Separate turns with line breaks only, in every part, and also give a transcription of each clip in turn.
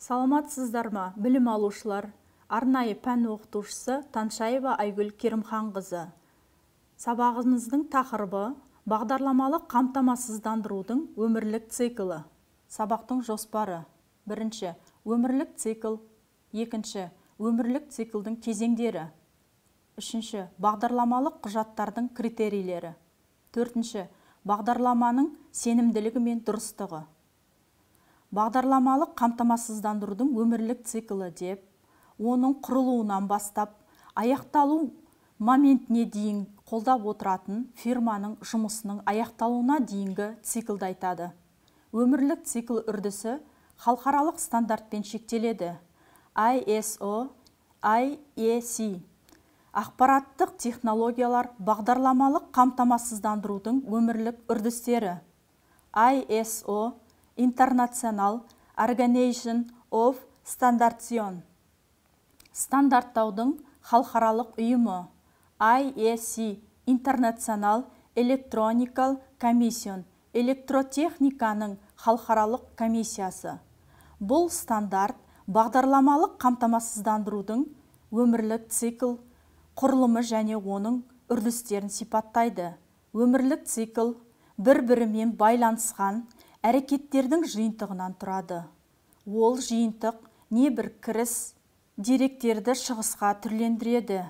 Саламатсыздар ма, білім алушылар? Арнайы пән оқытушысы Таншаева Айгүл Керімханқызы. Сабағымыздың тақырыбы бағдарламалық қамтамасыздандырудың өмірлік циклі. Сабақтың жоспары. Бірінші, өмірлік цикл. Екінші, өмірлік циклдің кезеңдері. Үшінші, бағдарламалық құжаттардың критерийлері. Төртінші, бағдарламаның сенімділігі мен дұрыстығы. Бағдарламалық қамтамасыздандырудың өмірлік циклі деп, оның құрылуынан бастап аяқталу моментіне дейін қолдап отыратын фирманың жұмысының аяқталуына дейінгі циклді айтады. Өмірлік цикл үрдісі халықаралық стандартпен шектеледі. ISO, IEC. Ақпараттық технологиялар бағдарламалық қамтамасыздандырудың өмірлік үрдістері. ISO International Organization of Standardization. Стандарттаудың халықаралық ұйымы. IEC International Electronical Commission. Электротехниканың халықаралық комиссиясы. Бұл стандарт бағдарламалық қамтамасыздандырудың өмірлік цикл құрылымы және оның үрдістерін сипаттайды. Өмірлік цикл бір-бірімен байланысқан әрекеттердің жиынтығынан тұрады. Ол жиынтық небір кіріс деректерді шығысқа түрлендіреді.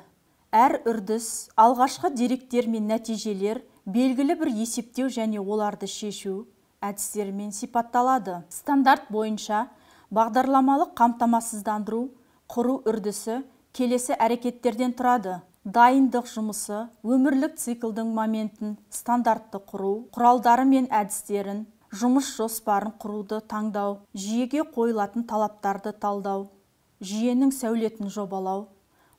Әр үрдіс алғашқы деректер мен нәтижелер белгілі бір есептеу және оларды шешу әдістерімен сипатталады. Стандарт бойынша бағдарламалық қамтамасыздандыру құру үрдісі келесі әрекеттерден тұрады. Дайындық жұмысы, өмірлік циклдің моментін стандартты құру, құралдары мен әдістерін, жұмыс жоспарын құруды таңдау, жүйеге қойылатын талаптарды талдау, жүйенің сәулетін жобалау,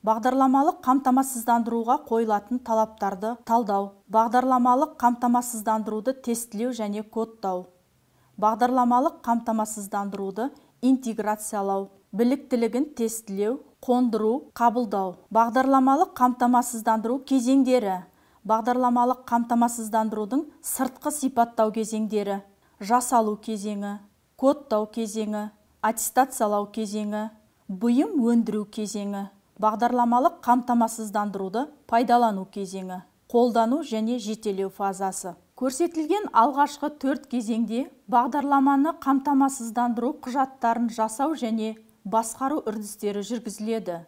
бағдарламалық қамтамасыздандыруға қойылатын талаптарды талдау, бағдарламалық қамтамасыздандыруды тестілеу және кодтау, бағдарламалық қамтамасыздандыруды интеграциялау, біліктілігін тестілеу, қондыру, қабылдау. Бағдарламалық қамтамасыздандыру кезеңдері. Бағдарламалық қамтамасыздандырудың сыртқы сипаттау кезеңдері. Жасалу кезеңі, кодтау кезеңі, аттестациялау кезеңі, бұйым өндіру кезеңі, бағдарламалық қамтамасыздандыруды пайдалану кезеңі, қолдану және жетелеу фазасы. Көрсетілген алғашқы 4 кезеңде бағдарламаны қамтамасыздандыру құжаттарын жасау және басқару үрдістері жүргізіледі.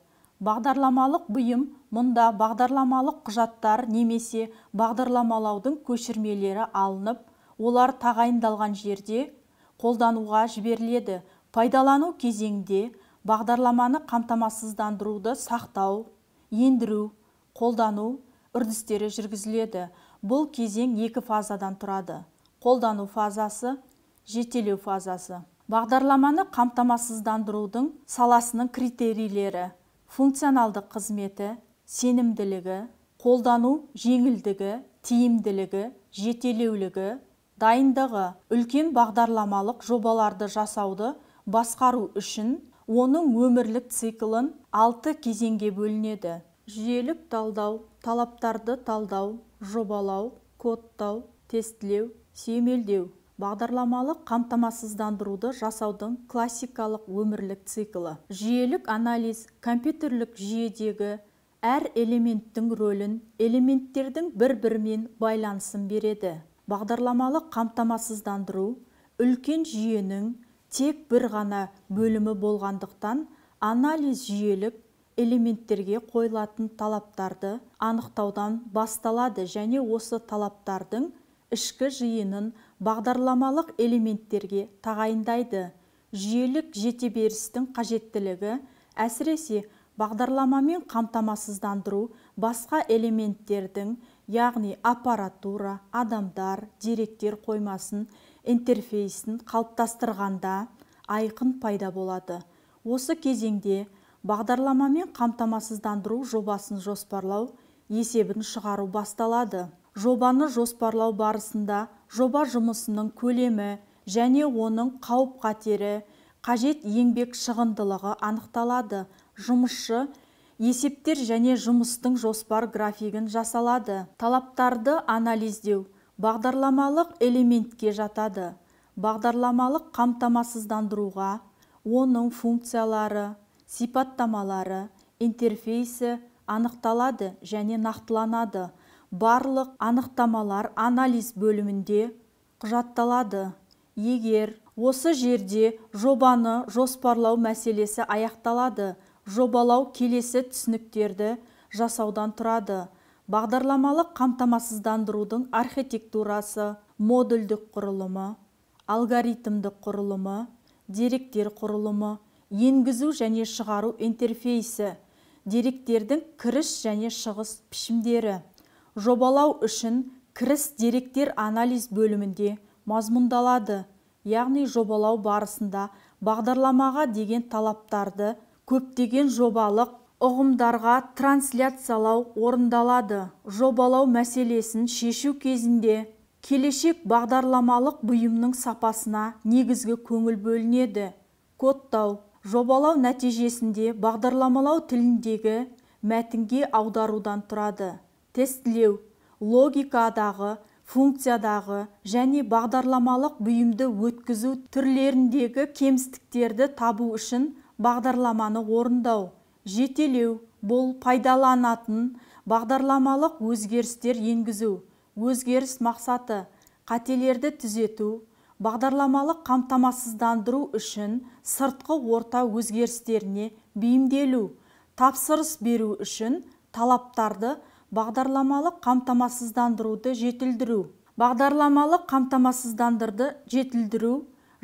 Бағдарламалық бұйым мұнда бағдарламалық құжаттар немесе бағдарламалаудың көшірмелері алынып, олар тағайындалған жерде қолдануға жіберіледі. Пайдалану кезеңде бағдарламаны қамтамасыздандыруды сақтау, ендіру, қолдану үрдістері жүргізіледі. Бұл кезең екі фазадан тұрады. Қолдану фазасы, жетелеу фазасы. Бағдарламаны қамтамасыздандырудың саласының критерийлері: функционалдық қызметі, сенімділігі, қолдану жеңілдігі, тиімділігі, жетелеулігі, дайындығы. Үлкен бағдарламалық жобаларды жасауды басқару үшін оның өмірлік циклін 6 кезеңге бөлінеді. Жүйелік талдау, талаптарды талдау, жобалау, кодтау, тестілеу, сүйемелдеу. Бағдарламалық қамтамасыздандыруды жасаудың классикалық өмірлік циклі. Жүйелік анализ компьютерлік жүйедегі әр элементтің рөлін, элементтердің бір-бірімен байланысын береді. Бағдарламалық қамтамасыздандыру үлкен жүйенің тек бір ғана бөлімі болғандықтан, анализ жүйелік элементтерге қойылатын талаптарды анықтаудан басталады және осы талаптардың ішкі жиынын бағдарламалық элементтерге тағайындайды. Жүйелік жетеберістің қажеттілігі әсіресе бағдарламамен қамтамасыздандыру басқа элементтердің, яғни аппаратура, адамдар, деректер қоймасын, интерфейсін қалыптастырғанда айқын пайда болады. Осы кезеңде бағдарламамен қамтамасыздандыру жобасын жоспарлау, есебін шығару басталады. Жобаны жоспарлау барысында жоба жұмысының көлемі және оның қауіп-қатері, қажет еңбек шығындылығы анықталады. Жұмысшы есептер және жұмыстың жоспар графигін жасалады. Талаптарды анализдеу бағдарламалық элементке жатады. Бағдарламалық қамтамасыздандыруға Оның функциялары, сипаттамалары, интерфейсі анықталады және нақтыланады. Барлық анықтамалар анализ бөлімінде құжатталады. Егер осы жерде жобаны жоспарлау мәселесі аяқталады. Жобалау келесі түсініктерді жасаудан тұрады. Бағдарламалық қамтамасыздандырудың архитектурасы, модульдік құрылымы, алгоритмдік құрылымы, деректер құрылымы, енгізу және шығару интерфейсі, деректердің кіріс және шығыс пішімдері. Жобалау үшін кіріс деректер анализ бөлімінде мазмұндалады, яғни жобалау барысында бағдарламаға деген талаптарды көптеген жобалық ұғымдарға трансляциялау орындалады. Жобалау мәселесін шешу кезінде келешек бағдарламалық бұйымның сапасына негізгі көңіл бөлінеді. Кодтау жобалау нәтижесінде бағдарламалау тіліндегі мәтінге аударудан тұрады. Тестілеу логикадағы, функциядағы және бағдарламалық бұйымды өткізу түрлеріндегі кемістіктерді табу үшін бағдарламаны орындау. Жетелеу бұл пайдаланатын бағдарламалық өзгерістер енгізу. Өзгеріс мақсаты қателерді түзету, бағдарламалық қамтамасыздандыру үшін сыртқы орта өзгерістеріне бейімделу, тапсырыс беру үшін талаптарды бағдарламалық қамтамасыздандыруды жетілдіру. Бағдарламалық қамтамасыздандырды жетілдіру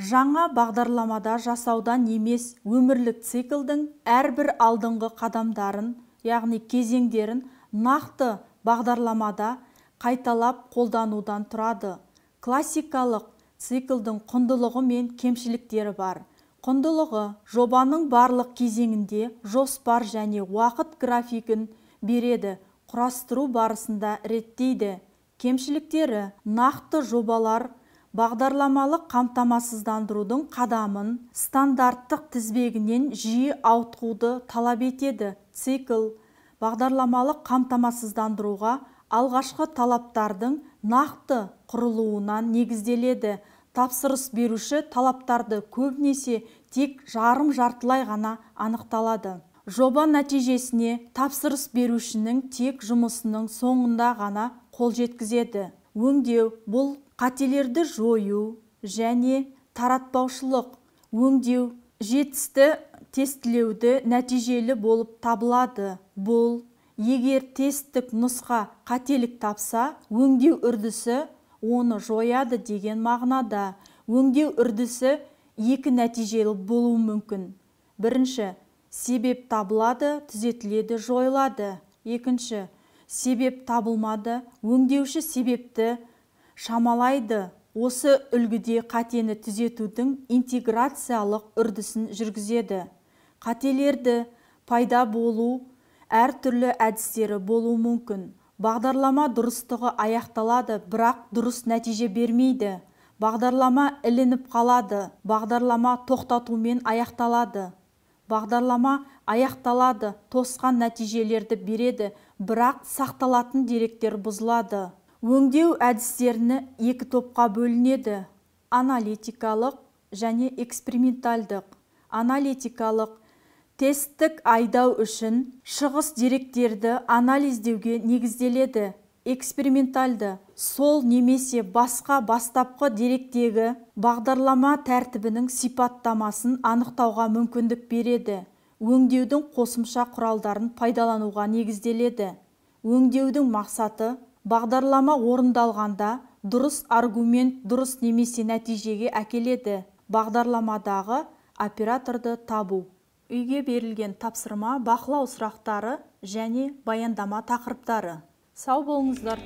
жаңа бағдарламада жасаудан емес, өмірлік циклдің әрбір алдыңғы қадамдарын, яғни кезеңдерін нақты бағдарламада қайталап қолданудан тұрады. Классикалық циклдің құндылығы мен кемшіліктері бар. Құндылығы жобаның барлық кезеңінде жоспар және уақыт графигін береді, құрастыру барысында реттейді. Кемшіліктері нақты жобалар бағдарламалық қамтамасыздандырудың қадамын стандарттық тізбегінен жиі ауытқуды талап етеді. Цикл бағдарламалық қамтамасыздандыруға алғашқы талаптардың нақты құрылуынан негізделеді. Тапсырыс беруші талаптарды көбінесе тек жарым-жартылай ғана анықталады. Жоба нәтижесіне тапсырыс берушінің тек жұмысының соңында ғана қол жеткізеді. Өңдеу бұл қателерді жою және таратпаушылық. Өңдеу жетісті тестілеуді нәтижелі болып табылады. Бұл егер тесттік нұсқа қателік тапса, өңдеу үрдісі оны жояды деген мағынада. Өңдеу үрдісі екі нәтижелі болуы мүмкін. Бірінші, себеп табылады, түзетіледі, жойылады. Екінші, себеп табылмады, өңдеуші себепті шамалайды. Осы үлгіде қатені түзетудің интеграциялық үрдісін жүргізеді. Қателерді пайда болу әртүрлі әдістері болуы мүмкін. Бағдарлама дұрыстығы аяқталады, бірақ дұрыс нәтиже бермейді. Бағдарлама ілініп қалады, бағдарлама тоқтатумен аяқталады. Бағдарлама аяқталады, тосқан нәтижелерді береді, бірақ сақталатын деректер бұзылады. Өңдеу әдістеріні екі топқа бөлінеді: аналитикалық және экспериментальдық. Аналитикалық тесттік айдау үшін шығыс деректерді анализдеуге негізделеді. Экспериментальды сол немесе басқа бастапқы деректегі бағдарлама тәртібінің сипаттамасын анықтауға мүмкіндік береді. Өңдеудің қосымша құралдарын пайдалануға негізделеді. Өңдеудің мақсаты бағдарлама орындалғанда дұрыс аргумент дұрыс немесе нәтижеге әкеледі. Бағдарламадағы операторды табу. Үйге берілген тапсырма, бақылау сұрақтары және баяндама тақырыптары. Сау болыңыздар.